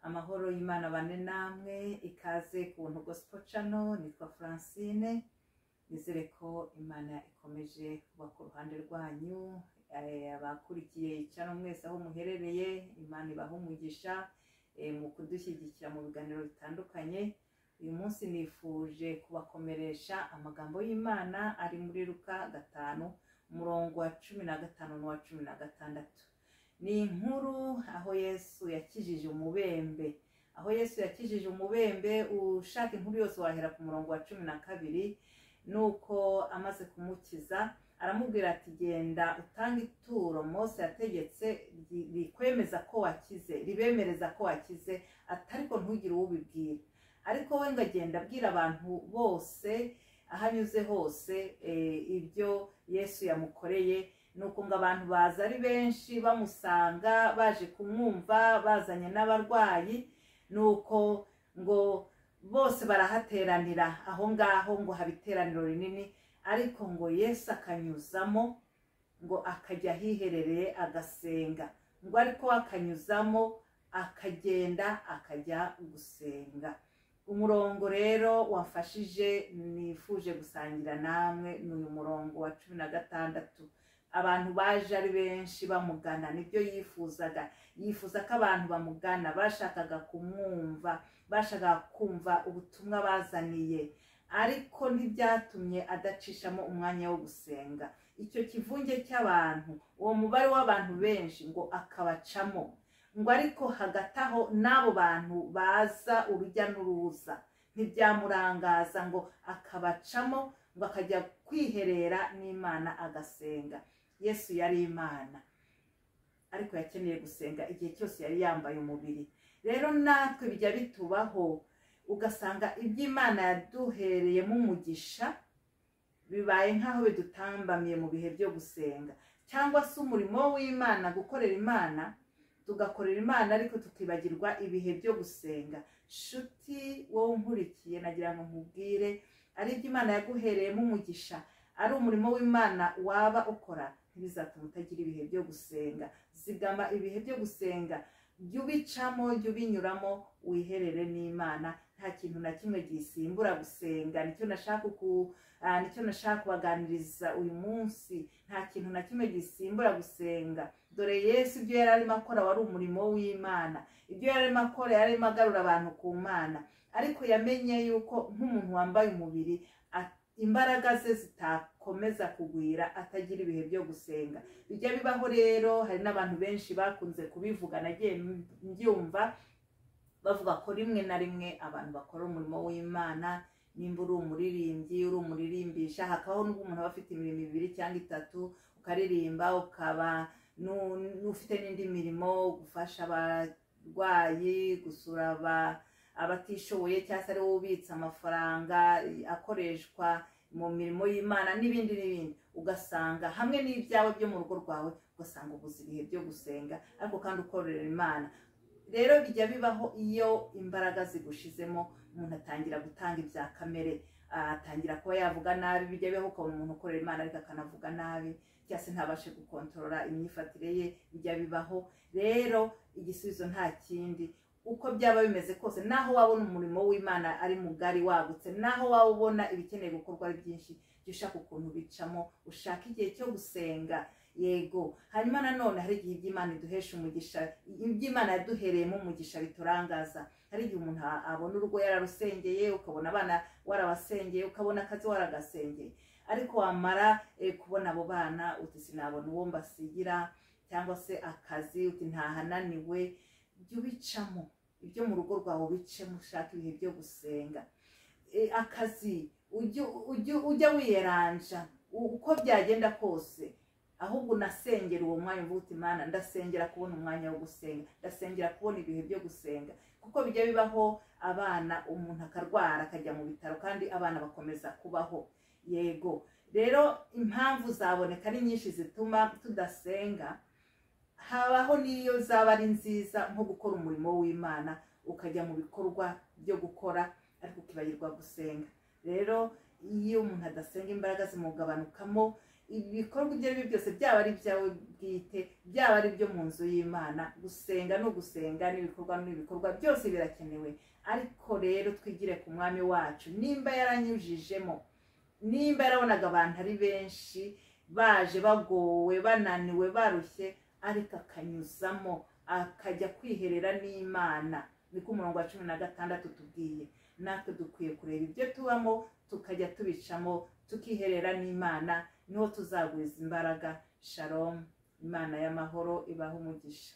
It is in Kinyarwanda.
Amahoro y'Imana bane namwe, ikaze ku Buntu Gospel Channel. Nitwa Francine, nizere ko Imana ikomeje kuba ku ruhande rwanyu. Abakurikiye channel mwese aho muherereye, Imana ibahe umugisha mu kudushyigikira mu biganiro bitandukanye. Uyu munsi nifuje kubakomeresha amagambo y'Imana ari muri Luka 5, umurongo wa 15 n'uwa 16. Ni inkuru aho Yesu yakijije umubembe, aho Yesu yakijije umubembe. Ushaka inkuru yose wahera ku murongo wa 12. Nuko amaze kumukiza aramubwira ati: "Genda utange ituro Mose yategetse rikwemeza ko wakize, ribemereza ko wakize," ariko ntugire uwo ubibwira. Ariko we ngo agenda abwira abantu bose aho anyuze hose ibyo Yesu yamukoreye. Nuko ngo abantu baza ari benshi bamusanga, baje kumwumva, bazanye n'abarwayi. Nuko ngo bose barahateranira aho ngaho, ngo haba iteraniro rinini. Ariko ngo Yesu akanyuzamo, ngo akajya ahiherereye agasenga, ngo ariko akanyuzamo akagenda akajya gusenga. Umurongo rero wafashije nifuje gusangira namwe ni uyu murongo wa 16. Abantu baje ari benshi bamugana, nibyo yifuzaga. Yifuza ko abantu bamugana, bashakaga kumwumva, bashakaga kumva ubutumwa bazaniye, ariko ntibyatumye adacishamo umwanya wo gusenga. Icyo kivunge cy'abantu, uwo mubare w'abantu benshi, ngo akabacamo, ngo ariko hagati aho n'abo bantu baza urujya n'uruza ntibyamurangaza, ngo akabacamo, ngo akajya kwiherera n'Imana agasenga. Yesu yari Imana, ariko yakeneye gusenga igihe cyose yari yambaye umubiri. Rero natwe bijya bitubaho, ugasanga iby'Imana yaduhereyemo umugisha bibaye nk'aho bidutambamiye mu bihe byo gusenga, cyangwa se umurimo w'Imana, gukorera Imana, tugakorera Imana ariko tukibagirwa ibihe byo gusenga. Shuti wowe unkurikiye, nagira ngo nkubwire: ari ibyo Imana yaguhereyemo umugisha, ari umurimo w'Imana waba ukora, ntibizatuma utagira ibihe byo gusenga. Zigama ibihe byo gusenga, jya ubicamo, jya ubinyuramo, wiherere n'Imana. Nta kintu na kimwe gisimbura gusenga. Nicyo nashaka kubaganiriza uyu munsi. Nta kintu na kimwe gisimbura gusenga. Dore Yesu, ibyo yari arimo akora wari umurimo w'Imana. Ibyo yari arimo akora, yari arimo agarura abantu ku Mana, ariko yamenye yuko nk'umuntu wambaye umubiri imbaraga ze zitakomeza kugwira atagira ibihe byo gusenga. Bijya bibaho rero, hari n'abantu benshi bakunze kubivuga, nagiye mbyumva bavuga ko rimwe na rimwe abantu bakora umurimo w'Imana, nimba uri umuririmbyi, uri umuririmbisha, hakabaho n'ubwo umuntu aba afite imirimo ibiri cyangwa itatu, ukaririmba, ukaba n'ufite n'indi mirimo, gufasha abarwayi, gusura abatishoboye, cyangwa se ari wowe ubitsa amafaranga akoreshwa mu mirimo y'Imana, n'ibindi n'ibindi, ugasanga hamwe n'ibyawe byo mu rugo rwawe, ugasanga ubuze ibihe byo gusenga, ariko kandi ukorera Imana. Rero bijya bibaho, iyo imbaraga zigushizemo umuntu atangira gutanga ibya kamere, atangira kuba yavuga nabi. Bijya bibaho ukabona umuntu ukorera Imana ariko akanavuga nabi, cyangwa se ntabashe gukontorora imyifatire ye. Bijya bibaho. Rero igisubizo nta kindi: uko byaba bimeze kose, naho wabona umurimo w'Imana ari mugari wagutse, naho waba ubona ibikeneye gukorwa ari byinshi, jya ushaka ukuntu bicamo, ushaka igihe cyo gusenga. Yego. Hanyuma nanone hari igihe iby'Imana iduhesha umugisha, iby'Imana yaduhereyemo umugisha biturangaza. Hari igihe umuntu abona urugo yararusengeye, ukabona abana warabasengeye, ukabona akazi waragasengeye, ariko wamara kubona abo bana uti: "Sinabona uwo mbasigira," cyangwa se akazi uti: "Ntahananiwe." Jya ubicamo, ibyo mu rugo rwawe ubicemo, ushaka ibihe byo gusenga. Akazi ujya wiyeranja uko byagenda kose, ahubwo unasengera uwo mwanya, uvuga uti: "Imana, ndasengera kubona umwanya wo gusenga, ndasengera kubona ibihe byo gusenga." Kuko bijya bibaho, abana, umuntu akarwara akajya mu bitaro kandi abana bakomeza kubaho. Yego. Rero impamvu zaboneka ari nyinshi zituma tudasenga. Habaho n'iyo zaba ari nziza, nko gukora umurimo w'Imana, ukajya mu bikorwa byo gukora ariko ukibagirwa gusenga. Rero iyo umuntu adasenga, imbaraga zimugabanukamo. Ibikorwa ibyo ari byo byose, byaba ari ibyawe bwite, byaba ari ibyo mu nzu y'Imana, gusenga no gusenga, n'ibikorwa n'ibikorwa byose birakenewe. Ariko rero twigire ku Mwami wacu. Nimba yaranyujijemo, nimba yarabonaga abantu ari benshi baje bagowe, bananiwe, barushye, ariko akanyuzamo akajya kwiherera n'Imana, niko umurongo wa 16 tubwiye. Natwe dukwiye kureba ibyo tubamo, tukajya tubicamo, tukiherera n'Imana, niho tuzagwiza imbaraga. Shalom, Imana y'amahoro ibahe umugisha.